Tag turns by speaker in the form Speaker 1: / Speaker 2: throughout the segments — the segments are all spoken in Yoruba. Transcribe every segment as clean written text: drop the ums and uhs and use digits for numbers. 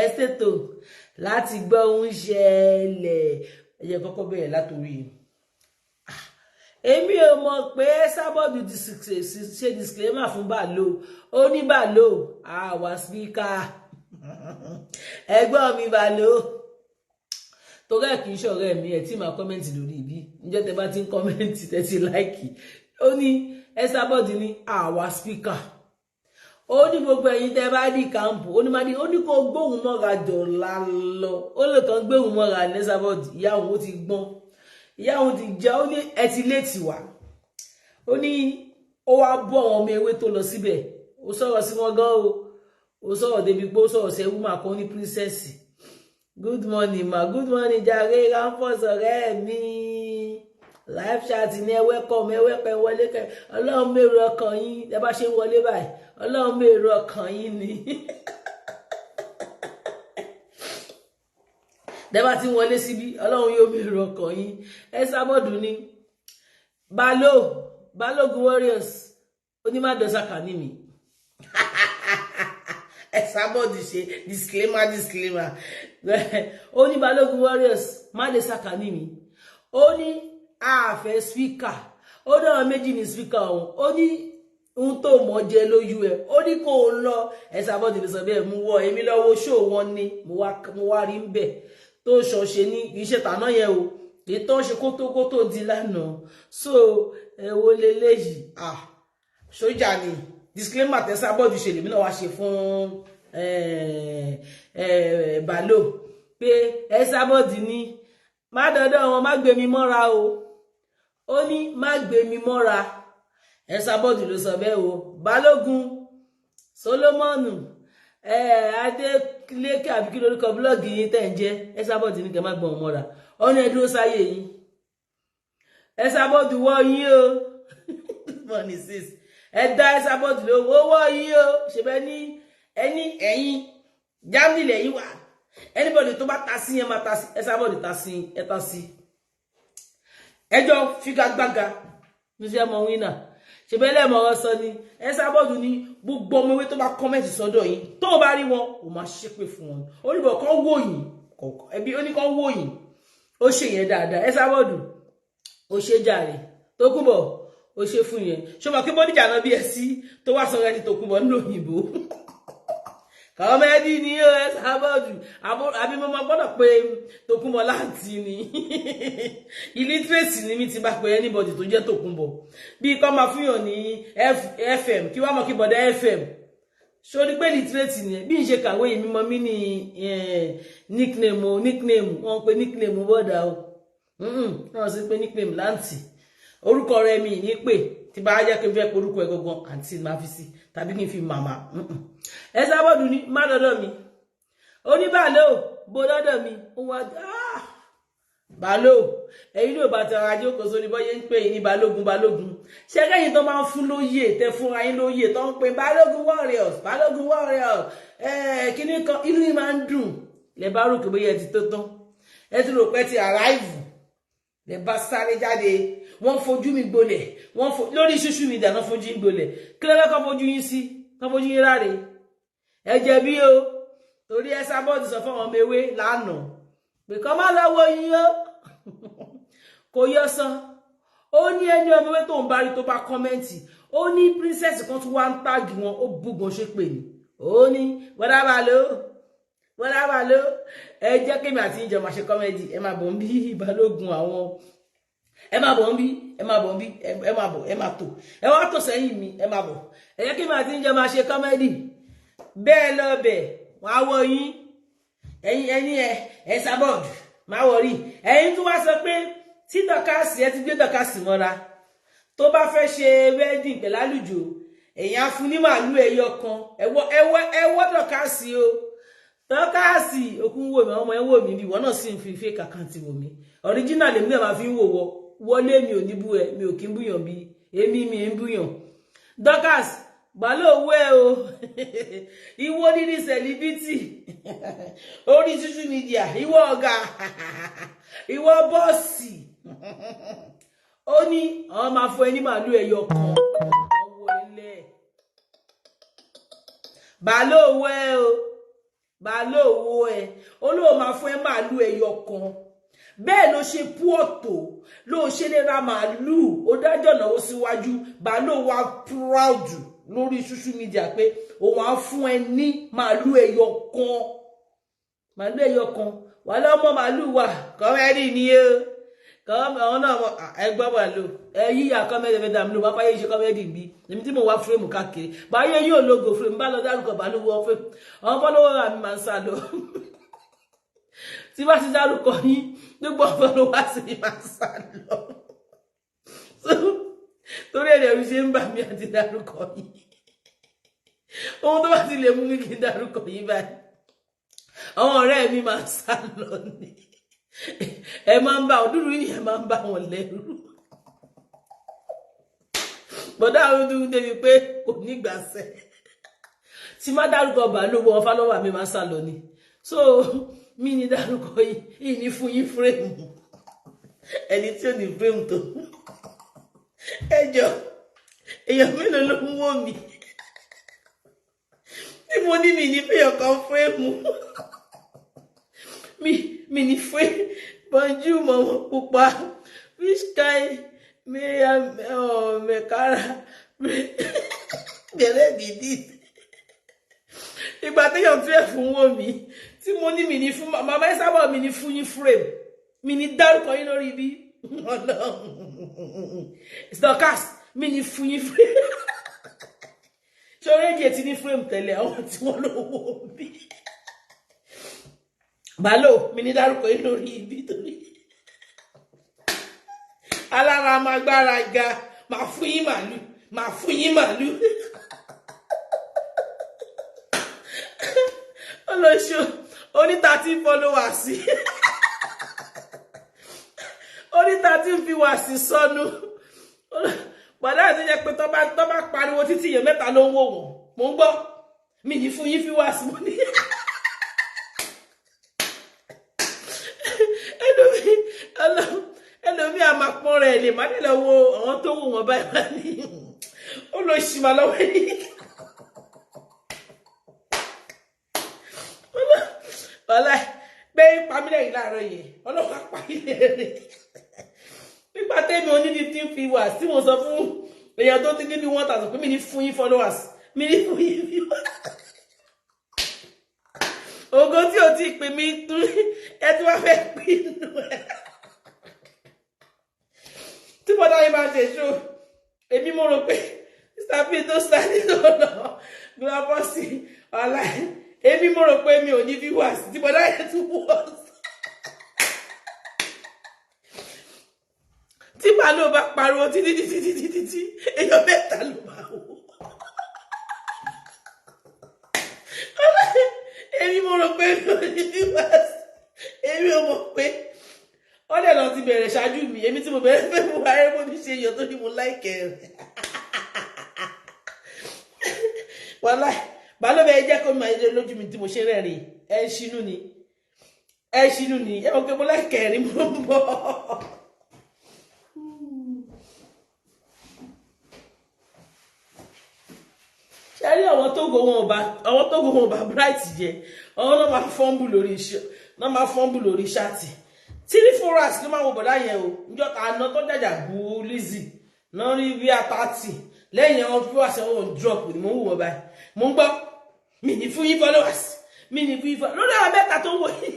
Speaker 1: Ẹ ṣètò láti gbọ́ ohun ṣẹlẹ̀. Ẹ jẹ́ kọ́kọ́ bẹ̀rẹ̀ látòrí. Èmi ò mọ̀ pé Esabod ti ṣe disclaimer fún Balo. Ó ní Balo àwa speaker, ẹ̀gbọ́n mi Balo, torí ẹ̀ kì í ṣọ̀rẹ́ mi. Ẹ̀ tí màá comment lórí ibi níjọ́ tẹ bá ti ń comment, tẹ́ ti like. Ó ní Esabod ní àwa speaker. Ó ní gbogbo ẹ̀yin tẹ́ bá dì camp, ó ní má dì, ó ní kó gbóhùn mọ́ra jọ̀la lọ. Ó lè kàn gbóhùn mọ́ra ní Esabod. Ìyá òun ó ti gbọ́n, ìyá òun ti jẹ́. Ó ní ẹ ti léètì wá. Ó ní ó wá bọ́ àwọn ọmọ ewé tó lọ síbẹ̀. Ó sọ̀rọ̀ sí wọn gan o. Ó sọ̀rọ̀ débi pé ó sọ̀rọ̀ sí ẹwú màá kan ní princess. Good morning ma, good morning jàre. Ramfos ọ̀rẹ́ mi, live chat ní. Ẹ welcome, ẹ welcome, wọlé kẹ. Ọlọ́run mèrò ọkàn yín. Ẹ bá ṣe ń wọlé báyìí, Ọlọ́run mèrò ọkàn yín ni. Tẹ́ bá ti ń wọlé síbí, Ọlọ́run yóò mèrò ọkàn yín. Esabod ní Balo, Balógun Warriors, onímọ̀dọ́sàkà ní mi. Esabod ṣe disclaimer, disclaimer. Ó ní Balógun Warriors má lè sàkà ní mi. Ó ní àfẹ́ speaker. Ó ní àwọn méjì ní speaker ọ̀hún. Ó ní ohun tó mọ̀ jẹ lójú ẹ̀. Ó ní kó o lọ. Esabod lè sọ bẹ́ẹ̀ mú wọ èmi lọ́wọ́ ṣó wọn ni mo wá rí ń bẹ̀ tó ṣọ̀ṣe ní kì í ṣe tàná yẹn o, kì í tán ṣe kótókótó di lánàá. So ẹ wo leléyìí. Ah, sójà ni. Disclaimer tẹ́sàbọ̀dù ṣe lèmi náà wá ṣe fún Balo pé Esabod ní má dandan wọn, má gbé mi mọ́ra o. Ó ní má gbé mi mọ́ra. Esabod ló sọ bẹ́ẹ̀ o. Balógun Solomoni Adélékè, àbí kí lórúkọ blog yín tẹ̀ ń jẹ́? Esabod ní kẹ́ má gbọ́n mọ́ra. Ọ̀nà ẹ̀dúró sáyé yín. Esabod wọ́ yín o. Good morning, sis. Ẹ dá Esabod lówó wọ́ yín o. Ṣe bẹ́ẹ̀ ní ẹni ẹ̀yin Germany lẹ́yìn wà. Anybody tó bá ta sí yẹn máa ta sí Esabod, ta sí ẹ, ta sí ẹjọ́ figagbága ní sẹ́ mọ winner. Ṣe bẹ́ẹ̀ lẹ́mọ̀ ọ̀rọ̀ sọ ni. Esabod ní gbogbo ọmọ ewé tó bá comment sọ́dọ̀ yín, tó bá rí wọn, ò máa ṣépè fún wọn. Oníbọ̀ kan wò yín ẹbí, ó ní kan wò yín. Ó ṣe yẹn dáadáa. Esabod, ó ṣe jàre. Tókunbọ̀, ó ṣe fún yẹn. Ṣọmọ kí Bódìjà náà bí ẹ sí tó wá sọ̀rọ̀ ẹni Tókunbọ̀ nínú òyìnbó comedy ni ó. Esabod, àbí mo máa gbọ́dọ̀ pé Tókunbọ̀ láǹtì ni? Illiterate ni mi ti bá pé anybody tó jẹ́ Tókunbọ̀ bí kọ́ máa fúnyàn ní FM kí wàá mọ̀ kí bọ̀dá FM sórí pé illiterate ni. Bí n ṣe kàwé yìí, mímọ mí ní nickname o. Nickname wọn pe nickname bọ́dà o. Wọn sì pé nickname láǹtì. Orúkọ rẹ mi ní pè tí bá jẹ́ kí n fẹ́ porúkọ ẹ gangan, àǹtí máa fi sí tàbí kí n fi màmá. Esabod ní má dọ́dọ̀ mi. Ó ní Balo bó dọ́dọ̀ mi. Ó wá Balo, ẹ̀yin ló bá tẹ̀ra jókòó sórí bọ́yé ń pè yín ní Balógun. Balógun ṣé kẹ́yìn tó máa ń fún lóyè, tẹ fúnra yín lóyè tó ń pè Balógun Warriors, Balógun Warriors kíní kan, inú yín máa ń dùn. Lẹ bá rò pé bóyá ẹ ti tó tán, ẹ ti rò pé ti arrive, lẹ bá sáré jáde. Wọ́n fojú mi gbolẹ̀, wọ́n fo lórí social media náà fojú yín gbolẹ̀. Kí ló fẹ́ kọ́ fojú yín sí? Kọ́ fojú yín ráre. Ẹ jẹ̀bi o, torí Esabod sọ fún ọmọ ewé lánàá pé kọ́ má lọ wo yín o. Kò yọ sọ. Ó ní ẹni ọmọ ewé tó ń bá rí tó bá comment, ó ní princess kan tún wá ń tag wọn, ó búgan ṣe pè ní. Ó ní wọ́dà bá lò, wọ́dà bá lò. Ẹ jẹ́ kémi àti ìjọ máa ṣe comedy. Ẹ máa bọ̀ ń bí Balógun àwọn. Ẹ máa bọ̀ ń bí, ẹ máa bọ̀ ń bí, ẹ máa bọ̀, ẹ máa tò, ẹ wá tò sẹ́yìn mi. Ẹ máa bọ̀. Ẹ jẹ́ kémi àti ìjọ máa ṣe comedy. Bẹ́ẹ̀ lọ bẹ̀ wọ́n á wọ yín. Ẹ̀yin ẹni ẹ Esabod, má worry. Ẹ̀yin tún wá sọ pé tí dọ̀kásì ẹ ti gbé dọ̀kásì mọ́ra, tó bá fẹ́ ṣe wedding pẹ̀lú àlùjò, èyàn á fún ní màálù ẹyọ kan. Ẹwọ́ ẹwọ́ ẹwọ́ dọ̀kásì o. Dọ̀kásì okun wò mí, ọmọ ẹ wò mí bí ìwọ náà sì ń fi fake account wò mí. Original lèmi náà máa fi ń wò wọ wọlé. Mi ò ní bú ẹ, mi ò kí ń búyàn bí èmi mi ń búyàn. Dorcas gbà lówó ẹ o. Ìwọ níní celebrity orí social media, ìwọ ọ̀gá, ìwọ boss. Ó ní àwọn máa fún ẹ ní màálù ẹyọ kan ọwọ́ ilẹ̀. Gbà lówó ẹ o. Bàálò owó ẹ olóò máa fún ẹ màálù ẹyọ kan. Bẹ́ẹ̀ ló ṣe púọ̀ tó ló ṣe lè ra màálù. Ó dájọ́ náwó síwájú. Bàálò wa proud lórí social media pé òun á fún ẹ ní màálù ẹyọ kan, màálù ẹyọ kan. Wà lọ́mọ màálù wà comedy ni o. Àwọn náà ẹgbọ́ màálù ẹ yíyà comedy fẹ́ dàmí ló bá fáyé ṣe comedy bí èmi tí mo wá frame káàkiri báyé yóò lógo frame bá lọ dárúkọ bàálù wọ frame. Àwọn follower mi máa ń sá lọ tí bá ti dárúkọ yín, gbogbo followers mi máa ń sá lọ. Torí ẹ̀rẹ̀ mi ṣe ń bà mí àti dárúkọ yín. Ohun tó bá ti lè mú mi kí n dárúkọ yín báyìí, àwọn ọ̀rẹ́ mi máa ń sá lọ ní. Ẹ máa ń bá wọn dúdú yìí, ẹ máa ń bá wọn lẹ́rù. Bọ̀dá àwọn dúdú débi pé kò ní gbàsẹ̀ tí má dárúkọ bàálù wọn, follower mi máa ń sá lọ ni. So mi ní dárúkọ yìí, yìí ní fún yín frame. Ẹni tí ò ní frame tó ẹjọ, èèyàn mélòó ló ń wò mí tí mo ní mi ní fẹ́yàn kan frame mi ní frame? Bonjour mọ̀mọ́ pupa. Which kind mẹ̀kára bẹ̀rẹ̀ dídì ìgbà téèyàn 12 ń wò mí tí mo ní mi ní fún màmá ẹ sábà mi ní fún yín frame, mi ní dárúkọ yín lórí ibi Ọlọ́run Dorcas, mi ní fún yín frame. Ṣé orí èjì ti ní frame tẹ́lẹ̀? Àwọn tí wọ́n lọ wò mí balo, mi ní dárúkọ yín lórí ibi torí alára máa gbára ga. Máa fún yín màálù, máa fún yín màálù. Olóṣù oní 13 followers, oní 13 viewers sọnù. Bọ̀dá àti jẹ́ pé tó bá pariwo títí, èèyàn mẹ́ta ló ń wò wọ́n. Mò ń gbọ́, mi ní fún yín viewers. Mo ní ẹlòmí a máa pọ́n rẹ̀ lè má nílò wo àwọn tó wò wọ́n báyìí bá ní ó lọ ṣì máa lọ́wọ́ yìí. Wàhálà pé pamílẹ̀ láàárọ̀ yìí, ọlọ́pàá pamílẹ̀ rẹ̀ nígbà tẹ́mi oní 15 viewers tí mo sọ fún èèyàn tó ti ní bí 1,000 pé mi ní fún yín followers, mi ní fún yín viewers. Ògo tí o ti pè mí tún ẹ tí wọ́n fẹ́ pinnu ẹ tí bọ́dá yìí máa ṣe ṣó. Èmi mo rò pé Mr. P tó sáré lọ́nà gbọ́dọ̀ sí wàhálà. Èmi mo rò pé mi ò ní viewers tí bọ́dá yẹn tún wọ́ sí. Tí màálù bá pariwo títí títí títí títí, èèyàn mẹ́ta ló máa wò. Èmi mo rò pé mi ò ní viewers, èmi ò mọ̀ pé wọ́n dẹ̀ lọ ti bẹ̀rẹ̀ ṣáájú mi. Èmi tí mo bẹ̀rẹ̀ fẹ́ mo wáyé mo ní ṣe èèyàn tó ní mo láìkẹ́ rẹ̀. Wàhálà bàálù bẹ́ẹ̀ jẹ́ kó máa lójú mi tí mo ṣe rẹ́rìn. Ẹ ṣínú ni, ẹ ṣínú ni, ẹ mọ̀ pé mo láìkẹ́ rí. Mo ń bọ̀. Ṣe rí àwọn tó go wọn ọba, àwọn tó go wọn ọba bright jẹ, àwọn náà máa fọ́nbù lórí iṣẹ́, náà máa fọ́nbù lórí ṣáàtì. 3-4 hours ló máa wo bọ̀dá yẹn o. Njọ́ àná tó jàjà bu Lizzy náà rí bí a 30 lẹ́yìn àwọn viewers wọn drop ni. Mo ń wò wọ́n báyìí, mo ń gbọ́, mi ní fún yín followers, mi ní fún yín followers lórí àwọn mẹ́ta tó ń wò yín.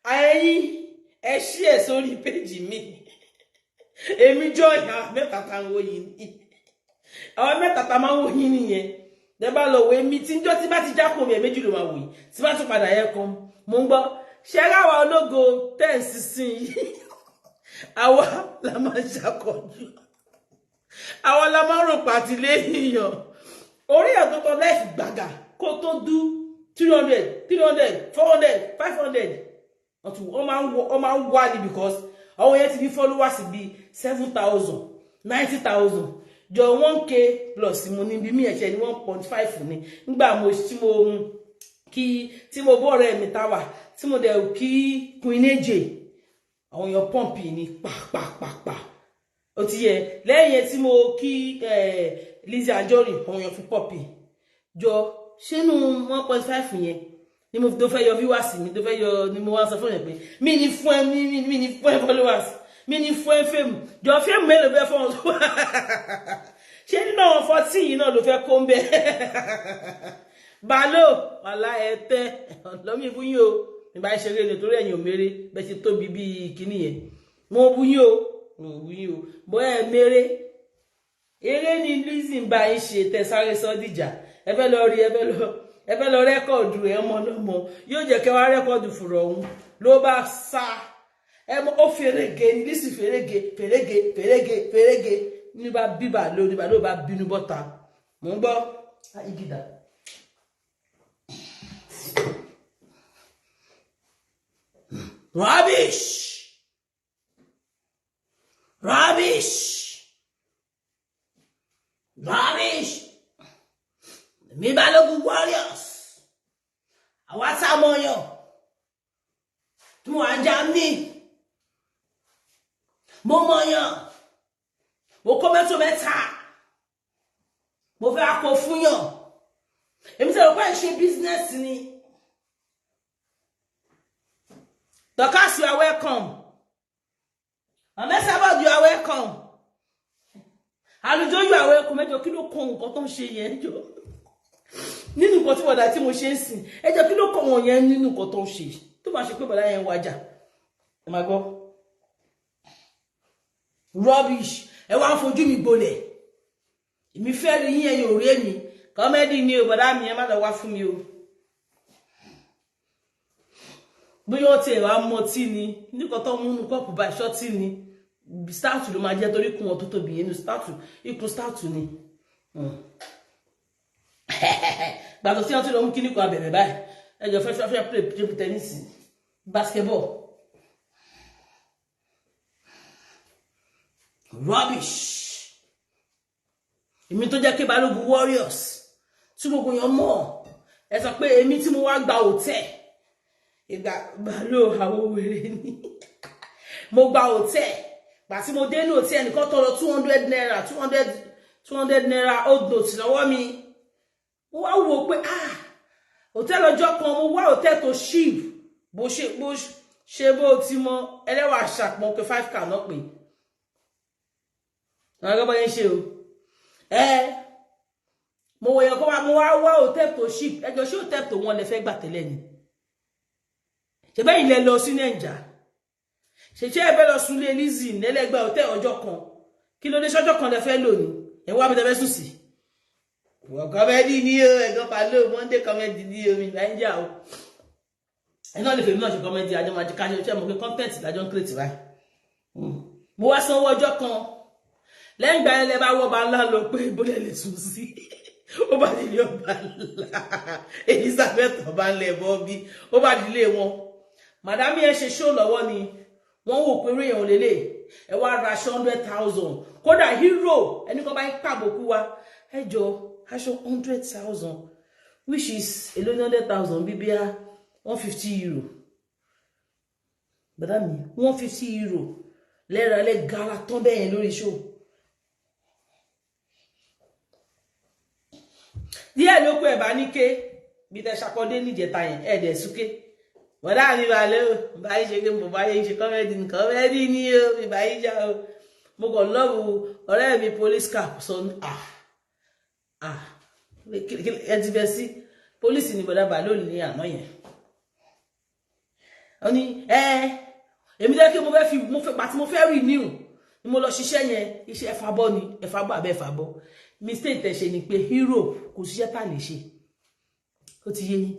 Speaker 1: Ẹ̀yin ẹ ṣí ẹ̀ sórí péjì mi, èmi join àwọn mẹ́ta tá ń wò yín ní àwọn mẹ́ta tá máa ń wò yín nìyẹn. Tẹ bá lọ wò èmi tí njọ́ tí bá ti jákòó mi, ẹ̀ méjì ló máa wò yìí tí bá tún padà yẹ kan. Mo ń gbọ́ ṣe ráwa ológo ten sísìn yìí, àwa la máa ń ṣàkọjú, àwa la máa ń rò pàtì léèyàn orí àtúntò lẹ́ẹ̀fì gbàgà kó tó dú 300, 300, 400, 500. Wọ́n máa ń wá ní because àwọn yẹn ti ní followers bíi 7,000, 90,000 jọ 1K plus. Mo ní bí mi ẹ̀ṣẹ̀ ní 1.5 ní nígbà mo tí mo kí tí mo bọ́ ọ̀rẹ́ mi táwà tí mo dẹ̀ kí Queen Eje, àwọn èèyàn pọ́ǹpì ní pàpàpàpà. Ó ti yẹ lẹ́yìn yẹn tí mo kí Lizzy Anjorin, àwọn èèyàn fún pọ́ǹpì jọ ṣínú 1.5 yẹn. Ni mo tó fẹ́ yọ viewers mi, tó fẹ́ yọ ni mo wá sọ fún yẹn pé mi ní fún ẹ, mi ní fún ẹ followers, mi ní fún ẹ fame. Jọ, fame mélòó fẹ́ fún ọ? Ṣé nínú àwọn 14 yìí náà ló fẹ́ kó ń bẹ? Balo wàhálà ẹ tẹ lọ́mí ibú yín o. Ní bá ṣeré ni, torí ẹ̀yìn ò méré bẹ́ẹ̀ ti tóbi bíi kíní yẹn. Mo bú yín o, mo bú yín o, bọ́ ẹ méré. Eré ni Lizzy ń bá yín ṣe, tẹ sáré sọ dìjà. Ẹ fẹ́ lọ rí, ẹ fẹ́ lọ record ẹ. Ọmọ ọlọ́mọ yóò jẹ́ kẹ́ wá record fùrọ̀ ọ̀hún ló bá sá ẹ mọ. Ó fèrègé ní Lizzy, fèrègé, fèrègé, fèrègé, fèrègé ní bá bíbà lórí bá ló bá bínú bọ́ta. Mò ń gbọ́ igi dà. Rubbish, rubbish, rubbish. Mi Balógun Warriors, àwa tá a mọ̀ yàn tí mo wà ń Germany, mo mọ̀ yàn, mo kó mẹ́tò mẹ́ta, mo fẹ́ kó fún yàn. Èmi sọ̀rọ̀ pé ẹ̀ ṣe business ni. Dorcas, you are welcome. Mama Esabod, you are welcome. Àlùjọ, you are welcome. Ẹjọ́, kí ló kọ nǹkan tó ń ṣe yẹn jọ nínú nǹkan tí bọ̀dà tí mo ṣe ń sìn? Ẹjọ́, kí ló kọ wọn yẹn nínú nǹkan tó ń ṣe, tó bá ṣe pé bọ̀dà yẹn ń wájà? Ẹ máa gbọ́ rubbish. Ẹ wá ń fojú mi gbolẹ̀. Èmi fẹ́ rí yín, ẹ̀yin ò rí èmi. Comedy ni o, bọ̀dá mi, ẹ má lọ wá fún mi o. Bóyá ó tiẹ̀ wá mọtí ni nìkan tó múnú kọ́ọ̀pù báyìí, ṣọ́tí ni, stout ló máa jẹ́, torí kún wọn tó tóbi yẹn ní stout, ikùn stout ni. Gbàtọ̀ tí wọ́n ti lọ mú kíní kan abẹ̀bẹ̀ báyìí, ẹjọ́ fẹ́ fẹ́ play table tennis, basketball. Rubbish. Èmi tó jẹ́ kí Balógun Warriors tí gbogbo èèyàn mọ̀, ẹ sọ pé èmi tí mo wá gba hotel ìgbà balo àwọn wèrè ni. Mo gba hotel, gbà tí mo dé ní hotel, nìkan tọrọ ₦200, ₦200 old note lọ́wọ́ mi. Mo wá wò pé, ah, hotel ọjọ́ kan, mo wá hotel tó cheap. Bó ṣe bó ti mọ ẹlẹ́wà ṣàpọ̀n pé 5K náà pé àwọn akẹ́kọ̀ọ́ yẹn ṣe o. Ẹ mo wòye kó wa, mo wá wá hotel tó cheap. Ẹjọ́, ṣé hotel tó wọ́n lè fẹ́ gbà tẹ́lẹ̀ ni? Ṣe bẹ́ẹ̀ ilẹ̀ lọ sí Nàìjà, ṣèṣe ẹ fẹ́ lọ súnlé Lizzy nílẹ̀gbẹ́ hotel ọjọ́ kan? Kí ló dé? Ṣọ́jọ́ kan lẹ fẹ́ lò ní ẹ wá bí tẹ fẹ́ sùn sí. Wọ́n comedy ní o, ẹ̀gbọ́n palo Monday comedy ní o, mi Nàìjà o. Ẹ náà lè fèmí náà ṣe comedy, àjọ máa ká ṣe mọ̀ pé content lájọ ń create báyìí. Mo wá sanwó ọjọ́ kan. Lẹ́yìn ìgbà yẹn, lẹ bá wọ́ ọba ńlá lọ pé bólẹ̀ lè sùn sí. Ó bá délé ọba ńlá Elizabeth, ọba ńlá ẹ̀bọ bí ó bá délé wọn. Madam yẹn ṣe show lọ́wọ́ ni wọ́n wò pé èèyàn lélẹ̀. Ẹ wá ra aṣọ 100,000, kódà hero ẹni kan bá ń pàbòkú wa. Ẹ jọ, aṣọ 100,000, which is èló ní 100,000? Bíbíà €150, bàdá mi, €150 lẹ́ra lẹ́ gara tán bẹ́ẹ̀ yẹn lórí show. Díẹ̀ ló kó ẹ̀ bá ní ké bí tẹ ṣakọdé níjẹta yẹn, ẹ̀ dẹ̀ súké. Bọ̀dá mi balẹ̀ o, báyìí ṣe pé mo báyìí ṣe comedy, comedy ní o, mi báyìí jà o. Mo kàn love ọ̀rẹ́ mi police cap sọ. Ah ah, ẹ ti fẹ́ sí police ni bọ̀dá bà lónìí ní àná yẹn. Ó ní ẹ èmi jẹ́ kí mo fẹ́ fi mo fẹ́ pàtí mo fẹ́ renew ni mo lọ ṣiṣẹ́ yẹn. Iṣẹ́ ẹ̀fà bọ́ ni, ẹ̀fà bọ́ àbẹ́ ẹ̀fà bọ́. Mistake tẹ̀ ṣe ni pé hero kò ṣiṣẹ́ tá lè ṣe, ó ti yé yín.